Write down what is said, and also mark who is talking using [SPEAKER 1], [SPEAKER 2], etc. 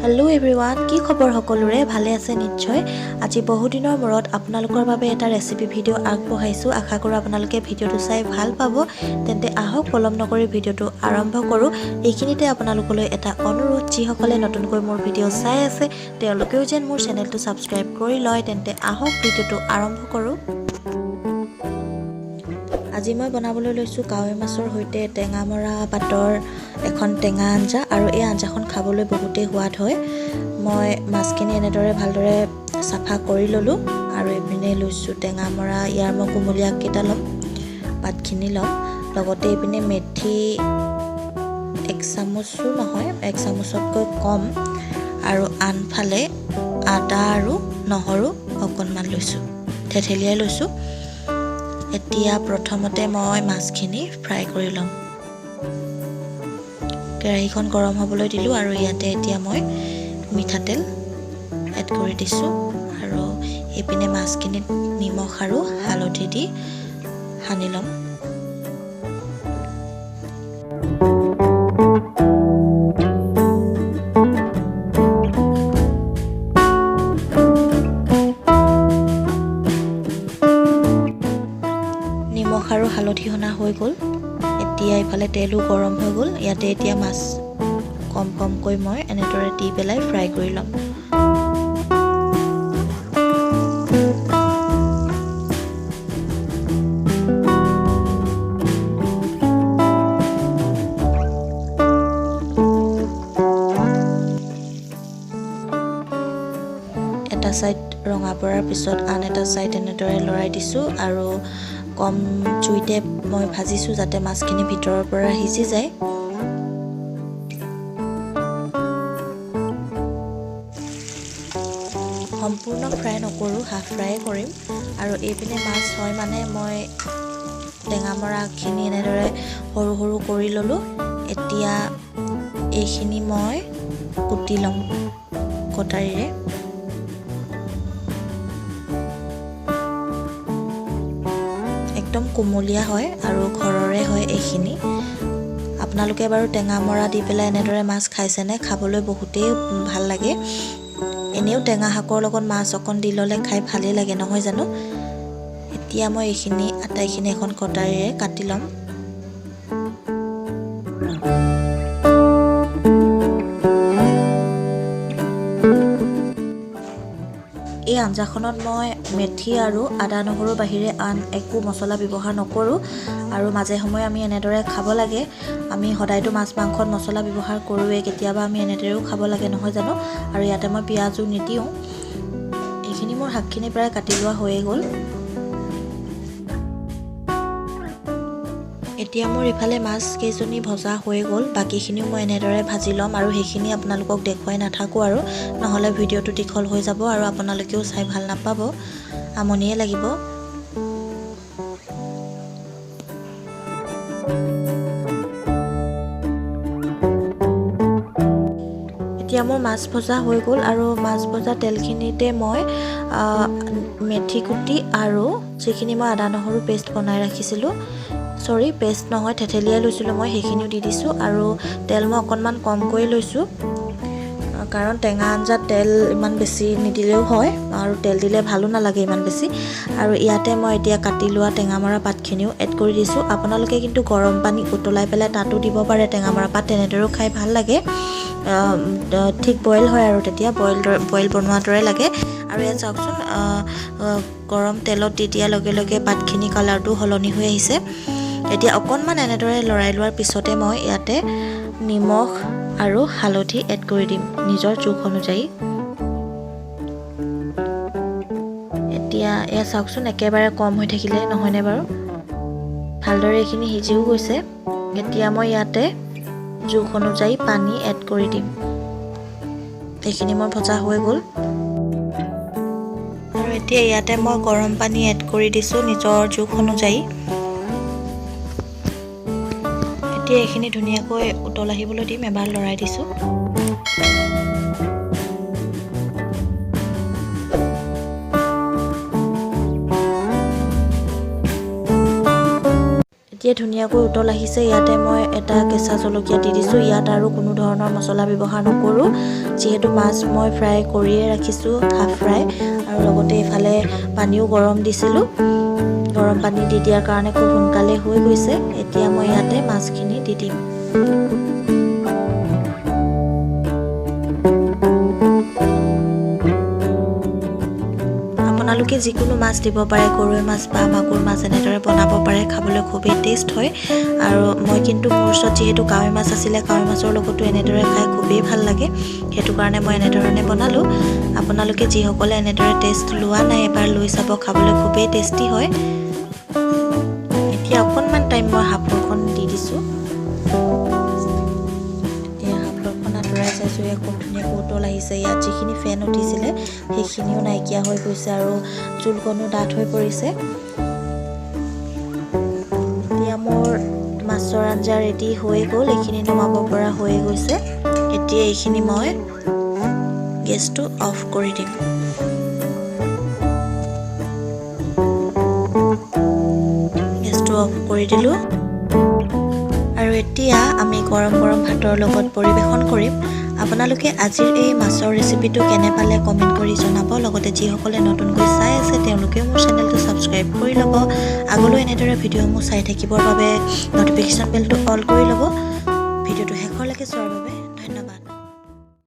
[SPEAKER 1] Hello' everyone, কি খবৰ সকলোৰে? ভালে আছে নিশ্চয়। আজি বহুদিনৰ মূৰত আপোনালোকৰ বাবে এটা ৰেচিপি ভিডিঅ' আগবঢ়াইছোঁ। আশা কৰোঁ আপোনালোকে ভিডিঅ'টো চাই ভাল পাব। তেন্তে আহক, পলম নকৰি ভিডিঅ'টো আৰম্ভ কৰোঁ। এইখিনিতে আপোনালোকলৈ এটা অনুৰোধ, যিসকলে নতুনকৈ মোৰ ভিডিঅ' চাই আছে, তেওঁলোকেও যেন মোৰ চেনেলটো ছাবস্ক্ৰাইব কৰি লয়। তেন্তে আহক, ভিডিঅ'টো আৰম্ভ কৰোঁ। আজি মই বনাবলৈ লৈছোঁ কাৱৈ মাছৰ সৈতে টেঙামৰা পাতৰ এখন টেঙা আঞ্জা আৰু এই আঞ্জাখন খাবলৈ বহুতেই সোৱাদ হয়। মই মাছখিনি এনেদৰে ভালদৰে চাফা কৰি ল'লোঁ আৰু এইপিনে লৈছোঁ টেঙামৰা। ইয়াৰ মই কুমলীয়া আগকেইটা ল'ম, পাতখিনি ল'ম। লগতে এইপিনে মেথি এক চামুচো নহয়, এক চামুচতকৈ কম আৰু আনফালে আদা আৰু নহৰু অকণমান লৈছোঁ, থেতেলিয়াই লৈছোঁ। এতিয়া প্ৰথমতে মই মাছখিনি ফ্ৰাই কৰি ল'ম। কেৰাহীখন গৰম হ'বলৈ দিলোঁ আৰু ইয়াতে এতিয়া মই মিঠাতেল এড কৰি দিছোঁ আৰু এইপিনে মাছখিনিত নিমখ আৰু হালধি দি সানি ল'ম। নিমখ আৰু হালধি সনা হৈ গ'ল। এতিয়া ইফালে তেলো গৰম হৈ গ'ল। ইয়াতে এতিয়া মাছ কম কমকৈ মই এনেদৰে দি পেলাই ফ্ৰাই কৰি ল'ম। এটা ছাইড ৰঙা পৰাৰ পিছত আন এটা ছাইড এনেদৰে লৰাই দিছোঁ আৰু কম জুইতে মই ভাজিছোঁ, যাতে মাছখিনি ভিতৰৰ পৰা সিজি যায়। সম্পূৰ্ণ ফ্ৰাই নকৰোঁ, হাফ ফ্ৰাই কৰিম। আৰু এইপিনে মাছ হয় মানে মই টেঙামৰাখিনি এনেদৰে সৰু সৰু কৰি ল'লোঁ। এতিয়া এইখিনি মই কুটি ল'ম কটাৰীৰে। একদম কুমলীয়া হয় আৰু ঘৰৰে হয় এইখিনি। আপোনালোকে বাৰু টেঙামৰা দি পেলাই এনেদৰে মাছ খাইছেনে? খাবলৈ বহুতেই ভাল লাগে। এনেও টেঙা শাকৰ লগত মাছ অকণ দি ল'লে খাই ভালেই লাগে, নহয় জানো? এতিয়া মই এইখিনি আটাইখিনি এখন কটাৰীৰে কাটি ল'ম। এই আঞ্জাখনত মই মেথি আৰু আদা নহৰুৰ বাহিৰে আন একো মছলা ব্যৱহাৰ নকৰোঁ আৰু মাজে সময়ে আমি এনেদৰে খাব লাগে। আমি সদায়তো মাছ মাংসত মছলা ব্যৱহাৰ কৰোঁৱেই, কেতিয়াবা আমি এনেদৰেও খাব লাগে, নহয় জানো? আৰু ইয়াতে মই পিঁয়াজো নিদিওঁ। এইখিনি মোৰ শাকখিনি প্ৰায় কাটি লোৱা হৈয়ে গ'ল। এতিয়া মোৰ ইফালে মাছ কেইজনী ভজা হৈ গ'ল। বাকীখিনিও মই এনেদৰে ভাজি ল'ম আৰু সেইখিনি আপোনালোকক দেখুৱাই নাথাকোঁ আৰু, নহ'লে ভিডিঅ'টো দীঘল হৈ যাব আৰু আপোনালোকেও চাই ভাল নাপাব, আমনিয়ে লাগিব। এতিয়া মোৰ মাছ ভজা হৈ গ'ল আৰু মাছ ভজা তেলখিনিতে মই মেথি কুটি আৰু যিখিনি মই আদা নহৰু পেষ্ট বনাই ৰাখিছিলোঁ, চৰি, পেষ্ট নহয়, থেতেলিয়াই লৈছিলোঁ মই, সেইখিনিও দি দিছোঁ। আৰু তেল মই অকণমান কমকৈয়ে লৈছোঁ, কাৰণ টেঙা আঞ্জাত তেল ইমান বেছি নিদিলেও হয় আৰু তেল দিলে ভালো নালাগে ইমান বেছি। আৰু ইয়াতে মই এতিয়া কাটি লোৱা টেঙামৰা পাতখিনিও এড কৰি দিছোঁ। আপোনালোকে কিন্তু গৰম পানী উতলাই পেলাই তাতো দিব পাৰে টেঙামৰা পাত, তেনেদৰেও খাই ভাল লাগে। ঠিক বইল হয় আৰু তেতিয়া বইল বনোৱাৰ দৰে লাগে। আৰু ইয়াত চাওকচোন, গৰম তেলত দি দিয়াৰ লগে লগে পাতখিনি কালাৰটো সলনি হৈ আহিছে। এতিয়া অকণমান এনেদৰে লৰাই লোৱাৰ পিছতে মই ইয়াতে নিমখ আৰু হালধি এড কৰি দিম নিজৰ জোখ অনুযায়ী। এতিয়া এয়া চাওকচোন, একেবাৰে কম হৈ থাকিলে, নহয়নে বাৰু? ভালদৰে এইখিনি সিজিও গৈছে। এতিয়া মই ইয়াতে জোখ অনুযায়ী পানী এড কৰি দিম। এইখিনি মোৰ ভজা হৈ গ'ল আৰু এতিয়া ইয়াতে মই গৰম পানী এড কৰি দিছোঁ নিজৰ জোখ অনুযায়ী। এতিয়া এইখিনি ধুনীয়াকৈ উতল আহিবলৈ দিম, এবাৰ লৰাই দিছোঁ। এতিয়া ধুনীয়াকৈ ধুনীয়াকৈ উতল আহিছে। ইয়াতে মই এটা কেঁচা জলকীয়া দি দিছোঁ। ইয়াত আৰু কোনো ধৰণৰ মছলা ব্যৱহাৰ নকৰোঁ, যিহেতু মাছ মই ফ্ৰাই কৰিয়ে ৰাখিছোঁ, হাফ ফ্ৰাই, আৰু লগতে ইফালে পানীও গৰম দিছিলোঁ। গৰম পানী দি দিয়াৰ কাৰণে খুব সোনকালে হৈ গৈছে। এতিয়া মই ইয়াতে মাছখিনি দি দিম। আপোনালোকে যিকোনো মাছ দিব পাৰে, গৰৈ মাছ বা মাগুৰ মাছ এনেদৰে বনাব পাৰে, খাবলৈ খুবেই টেষ্ট হয়। আৰু মই কিন্তু মোৰ ওচৰত যিহেতু কাৱৈ মাছ আছিলে, কাৱৈ মাছৰ লগতো এনেদৰে খাই খুবেই ভাল লাগে, সেইটো কাৰণে মই এনেধৰণে বনালোঁ। আপোনালোকে যিসকলে এনেদৰে টেষ্ট লোৱা নাই, এবাৰ লৈ চাব, খাবলৈ খুবেই টেষ্টি হয়। এতিয়া অকণমান টাইম মই সাঁফৰখন দি দিছোঁ। এতিয়া সাঁফৰখন আঁতৰাই চাইছোঁ, এয়া খুব ধুনীয়াকৈ উতল আহিছে। ইয়াত যিখিনি ফেন উঠিছিলে সেইখিনিও নাইকিয়া হৈ গৈছে আৰু জোলকণো ডাঠ হৈ পৰিছে। এতিয়া মোৰ মাছৰ আঞ্জা ৰেডি হৈ গ'ল, এইখিনি নমাব পৰা হৈয়ে গৈছে। এতিয়া এইখিনি মই গেছটো অফ কৰি দিম। গেছটো অফ কৰি দিলোঁ আৰু এতিয়া আমি গৰম গৰম ভাতৰ লগত পৰিৱেশন কৰিম। আপোনালোকে আজিৰ এই মাছৰ ৰেচিপিটো কেনে পালে কমেণ্ট কৰি জনাব। লগতে যিসকলে নতুনকৈ চাই আছে তেওঁলোকেও মোৰ চেনেলটো ছাবস্ক্ৰাইব কৰি ল'ব। আগলৈ এনেদৰে ভিডিঅ'সমূহ চাই থাকিবৰ বাবে ন'টিফিকেশ্যন বেলটো অল কৰি ল'ব। ভিডিঅ'টো শেষলৈকে চোৱাৰ বাবে ধন্যবাদ।